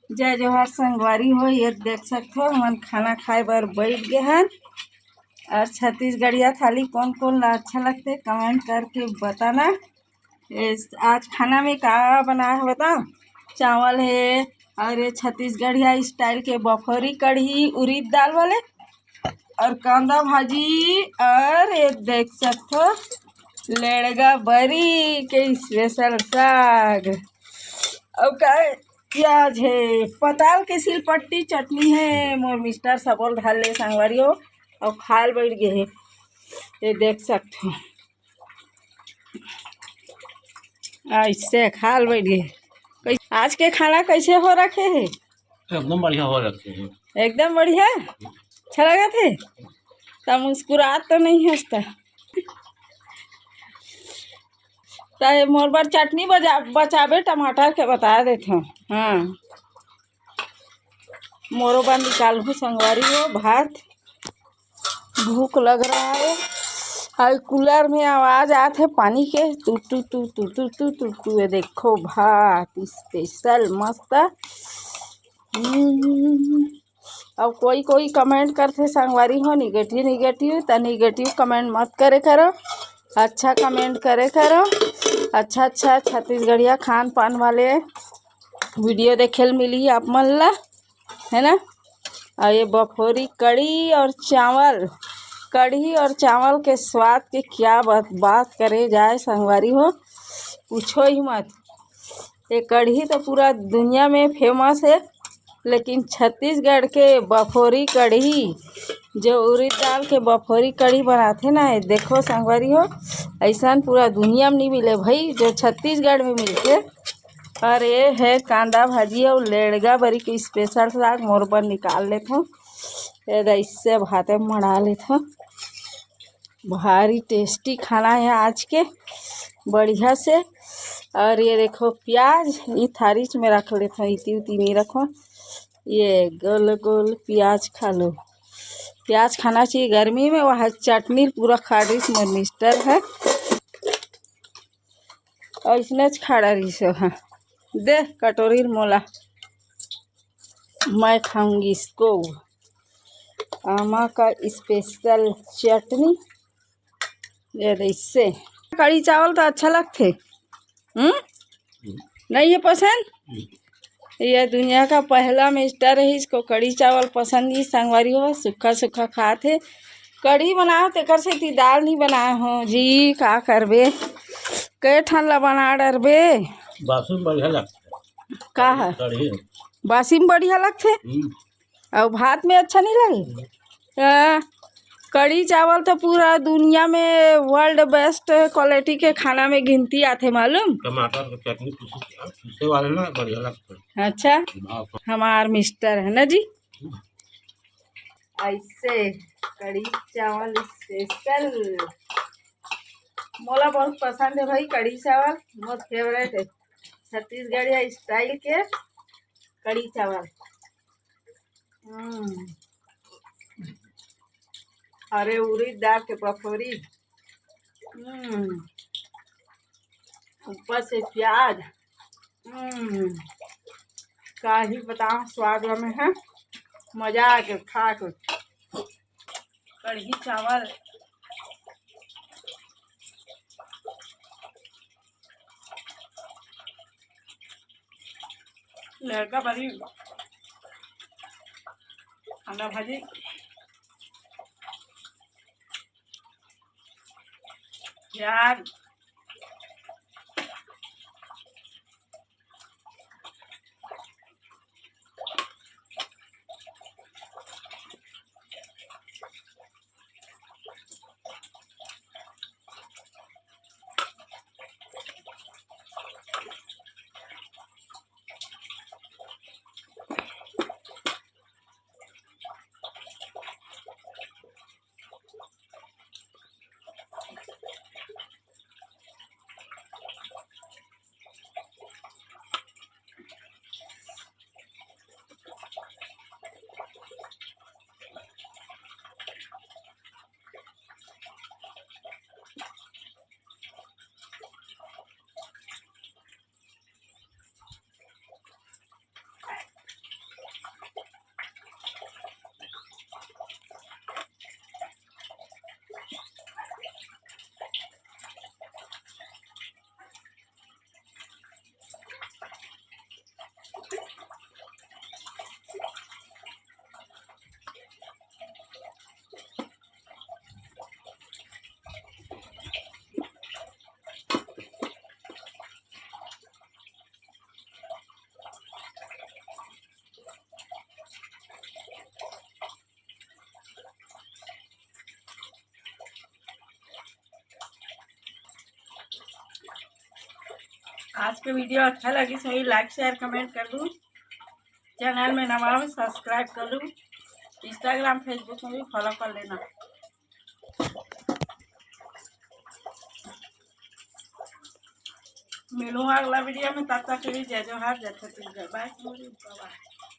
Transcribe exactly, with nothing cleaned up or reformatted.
जय जोहार संगवारी हो, ये देख सकथो हमन खाना खाए बर बैठ गे हन। और छत्तीसगढ़िया थाली कौन कौन ला अच्छा लगथे, comment करके बताना। ये आज खाना में का बनाए हे बताओ, चावल हे और ये छत्तीसगढ़िया style के बफोरी कढ़ी उरीद दाल वाले, और कांदा भाजी, और ये देख सकथो लेड़गा बरी के special साग, और का प्याज हे, पताल के सिलपट्टी चटनी हे। मोर mister सबोल धर ले संगवारी हो, और खाल बैठ गे हे। ये देख सकथो, ऐसे खाल बैठ गे। कैस-, आज के खाना कैसे हो रखे हे? एकदम बढ़िया हो रखे हे। एकदम बढ़िया, अच्छा लगत हे। त मुस्कुरात तो नहीं हस त। त मोर बर चटनी बजा-, बचाबे टमाटर के, बता देथव। हाँ, मोरो बर निकालहूँ संगवारी हो भात। भूख लग रहा है। और cooler में आवाज आत हे पानी के, टू टू टू टू टू टू टू टू। ये देखो भात special मस्त। हम्म। अब कोई कोई comment करथे संगवारी हो negative negative, त negative comment मत करे करो, अच्छा comment करे करो। अच्छा अच्छा छत्तीसगढ़िया खान पान वाले video देखे ल मिली आप मन ला, है ना। और ये बफोरी कढ़ी और चावल, कढ़ी और चावल के स्वाद के क्या बात, बात करे जाए संगवारी हो, पूछो ही मत। ये कढ़ी तो पूरा दुनिया में famous है, लेकिन छत्तीसगढ़ के बफोरी कढ़ी, जो उरीद दाल के बफोरी कढ़ी बनाथे ना, ये देखो संगवारी हो, ऐसा पूरा दुनिया में नहीं मिले भाई, जो छत्तीसगढ़ में मिलथे। और ये है कांदा भाजी और लेड़गा बरी के special साग, मोर बर निकाल लेथव। ये दे, इससे भाते मड़ा लेथव। भारी tasty खाना है आज के, बढ़िया से। और ये देखो प्याज, ये थारीच में रख लेथव, इति उति नहीं रखो। ये गोल गोल प्याज खा लो, प्याज खाना चाहिए गर्मी में। वह चटनी पूरा खा रही मोर mister है, ऐसने खड़ा रही सो। हाँ, दे कटोरी मोला, मैं खाऊंगी इसको। आमा का special चटनी, ये दे इससे। कढ़ी चावल तो अच्छा लगथे, हम्म, नहीं है पसंद? ये दुनिया का पहला mister है, इसको कढ़ी चावल पसंद ही संगवारी हो, सूखा सूखा खात हे। कढ़ी बनाओ तेकर सेती दाल नहीं बनाए हो जी, का करबे, के ठन ला बना डरबे। बासी में बढ़िया लगथे। का है? कढ़ी। बासी में बढ़िया लगथे। हम्म। और भात में अच्छा नहीं लगे? हाँ, कढ़ी चावल तो पूरा दुनिया में world best quality के खाना में गिनती आथे, मालूम? टमाटर के चटनी पीसे, पीसे वाले ना बढ़िया लगता है। अच्छा, हाँ। हमार mister है ना जी, ऐसे कढ़ी चावल special। मोला बहुत पसंद है भाई कढ़ी चावल, मोर favourite है छत्तीसगढ़िया style के कढ़ी चावल। हम्म, अरे उरीद दाल के पकौड़ी, हम्म, ऊपर से प्याज, हम्म, का ही बताओ स्वाद में है, मजा आ गया खा के। कढ़ी चावल, लड़का बड़ी, अंडा भाजी, प्याज, आज के video अच्छा लगिस होही, like share comment कर दू। Channel में नवा हो, subscribe कर लू। Instagram Facebook में भी follow कर लेना। मिलूँ अगला video में, तब तक के लिए जय जोहार, जय छत्तीसगढ़, bye bye।